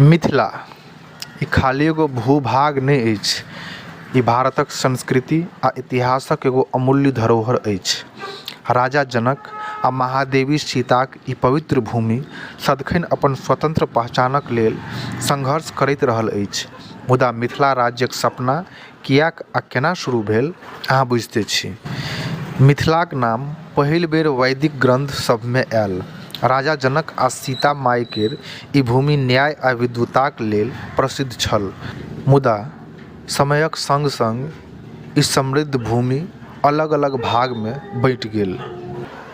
मिथिला ई खाली एगो भू-भाग नहि अछि। ई भारतक संस्कृति आ इतिहासक एगो अमूल्य धरोहर अछि। राजा जनक आ महादेवी सीताक ई पवित्र भूमि सदिखन अपन स्वतंत्र पहचानक लेल संघर्ष करैत रहल अछि। मुदा मिथिला राज्यक सपना किएक आ केना शुरू भेल, अहाँ बुझिते छी। मिथिलाक नाम पहिल बेर वैदिक ग्रंथ सभमे आयल। राजा जनक आ सीता माय केर ई भूमि न्याय आ विद्वताक लेल प्रसिद्ध छल। मुदा समयक संग-संग ई समृद्ध भूमि अलग-अलग भागमे बँटि गेल।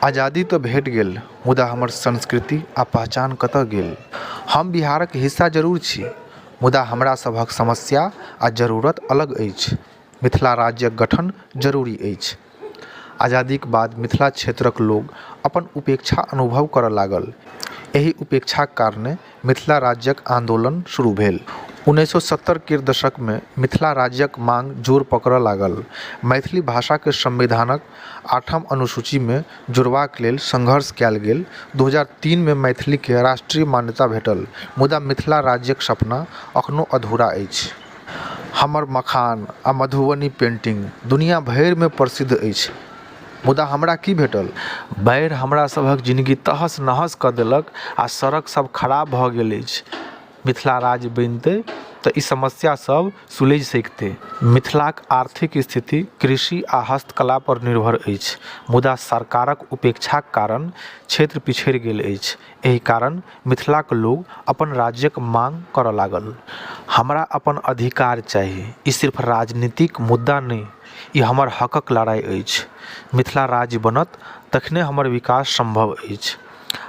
आजादी तऽ भेट गेल, मुदा हमर संस्कृति आ पहचान कतय गेल? हम बिहारक हिस्सा जरूर छी, मुदा हमरा सभक समस्या आ जरूरत अलग अछि। मिथिला राज्यक गठन जरूरी अछि। आजादीक बाद मिथिला क्षेत्रक लोक अपन उपेक्षा अनुभव करय लागल। एहि उपेक्षाक कारणे मिथिला राज्यक आन्दोलन शुरू भेल। 1970 केर दशकमे मिथिला राज्यक मांग जोर पकड़य लागल। मैथिली भाषाकेँ संविधानक आठम अनुसूचीमे जोड़बाक लेल संघर्ष कयल गेल। 2003 मे मैथिलीकेँ राष्ट्रीय मान्यता भेटल, मुदा मिथिला राज्यक सपना अखनो अधूरा अछि। हमर मखान आ मधुबनी पेंटिंग दुनिया भरिमे प्रसिद्ध अछि, मुदा हमरा की भेटल? बाढ़ि हमरा सभक जिनगी तहस-नहस कऽ देलक आ सड़क सब खराब भऽ गेल अछि। मिथिला राज्य बनितै तऽ ई समस्या सब सुलझि सकितै। मिथिलाक आर्थिक स्थिति कृषि आ हस्तकला पर निर्भर अछि, मुदा सरकारक उपेक्षाक कारण क्षेत्र पिछड़ि गेल अछि। एहि कारण मिथिलाक लोक अपन राज्यक मांग करय लागल। हमरा अपन अधिकार चाही। ई सिर्फ राजनीतिक मुद्दा नहि, ई हमर हकक लड़ाई अछि। मिथिला राज्य बनत तखने हमर विकास संभव अछि।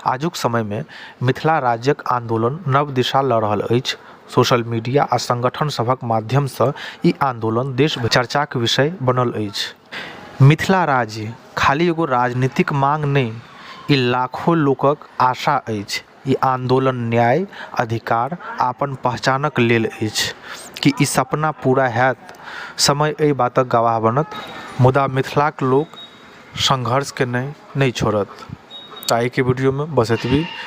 आजुक समयमे मिथिला राज्यक आन्दोलन नव दिशा लऽ रहल अछि। सोशल मीडिया आ संगठन सभक माध्यमसँ ई आन्दोलन देश चर्चाक विषय बनल अछि। मिथिला राज्य खाली एगो राजनीतिक माँग नहि, ई लाखो लोकक आशा अछि। ई आन्दोलन न्याय, अधिकार आ अपन पहचानक लेल अछि। की ई सपना पूरा होयत? समय एहि बातक गवाह बनत। मुदा मिथिलाक लोक संघर्षके नहि छोड़त। तऽ आइके वीडियोमे बस एतबी।